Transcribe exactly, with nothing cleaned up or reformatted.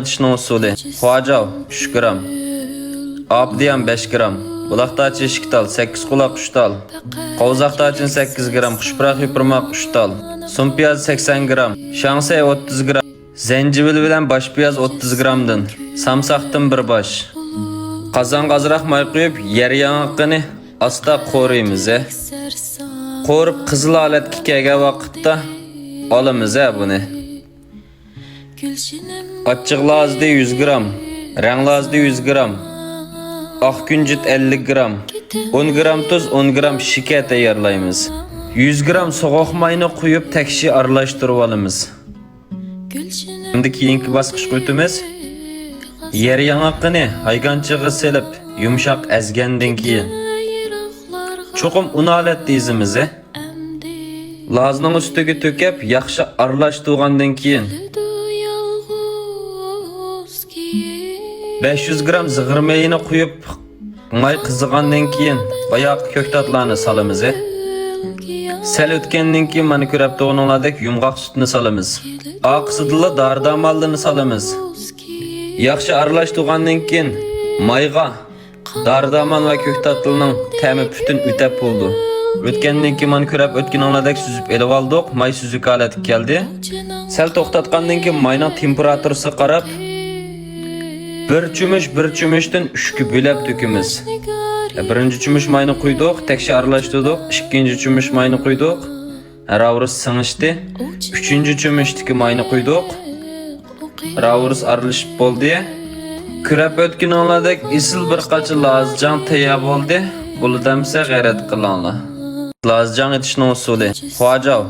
ئېتىشنىڭ ئۇسۇلى: خۇاجاۋ، ئۈچ گرام. ئاپىدىيان، بەش گرام. بۇلاقتاچى، ئىككى تال. سەككىز قۇلاق، ئۈچ تال. قوۋزاقتاچىن، سەككىز گرام. خۇشپۇراق يوپۇرماق، ئۈچ تال. سۇن پىياز، سەكسەن گرام. شاڭسەي، ئوتتۇز گرام. زەنجىۋىل بىلەن باش پىياز، ئوتتۇز گرامدىن. سامساقتىن بىر باش. قازانغا ئازراق ماي قۇيۇپ، يەر ياڭىقىنى ئاستا قورۇيمىز، ھە. قورۇپ قىزىل ھالەتكە كەلگەن ۋاقىتتا ئالىمىز، ھە، بۇنى. ئاچچىق لازدى يۈز گرام، رەڭ لازدى يۈز گرام، ئاق كۈنجۈت ئەللىك گرام، ئون گرام تۇز، ئون گرام شېكەر تەييارلايمىز. يۈز گرام سوغۇق ماينى قۇيۇپ، تەكشى ئارىلاشتۇرۇۋالىمىز. ئەمدى كېيىنكى باسقۇچقا ئۆتىمىز. يەر ياڭاقنى ھايگانچىغا سېلىپ، يۇمشاق ئەزگەندىن كېيىن، چوقۇم ئۇن ھالەتتە ئېزىمىز. لازنىڭ ئۈستىگە تۆكۈپ، ياخشى ئارىلاشتۇرغاندىن كېيىن، بەش يۈز گرام زىغىر مېيىنى قۇيۇپ، ماي قىزىغاندىن كېيىن، باياقى كۆكتاتلارنى سالىمىز. سەل ئۆتكەندىن كېيىن، مانا كۆرۈپ تۇرغىنىڭلاردەك يۇمغاق سۈتنى سالىمىز. ئارقىسىدىنلا دارى دارمانلىرىنى سالىمىز. ياخشى ئارىلاشتۇرغاندىن كېيىن، مايغا دارى دارمان ۋە كۆكتاتلىنىڭ تەمى پۈتۈن ئۆتەپ بولىدۇ. ئۆتكەندىن كېيىن، مانا كۆرۈپ ئۆتكىنىڭلاردەك سۈزۈپ ئېلىۋالدۇق. ماي سۈزۈك ھالەتكە كەلدى. سەل توختاتقاندىن كېيىن، ماينىڭ تېمپېراتۇرىسىغا قاراپ، بىر چۆمۈچ، بىر چۆمۈچتىن ئۈچكە بۆلەپ تۆكىمىز. بىرىنچى چۆمۈچ ماينى قۇيدۇق، تەكشى ئارىلاشتۇردۇق. ئىككىنچى چۆمۈچ ماينى قۇيدۇق. راۋۇرۇس سىڭىشتى. ئۈچىنچى چۆمۈچتىكى ماينى قۇيدۇق. راۋۇرۇس ئارىلىشىپ بولدى. كۆرۈپ ئۆتكىنىڭلاردەك ئېسىل بىر قاچا لازجاڭ تەييار بولدى. بولىدۇ ئەمسە غەيرەت قىلىڭلار. لازجاڭ ئېتىشنىڭ ئۇسۇلى. خۇاجاۋ.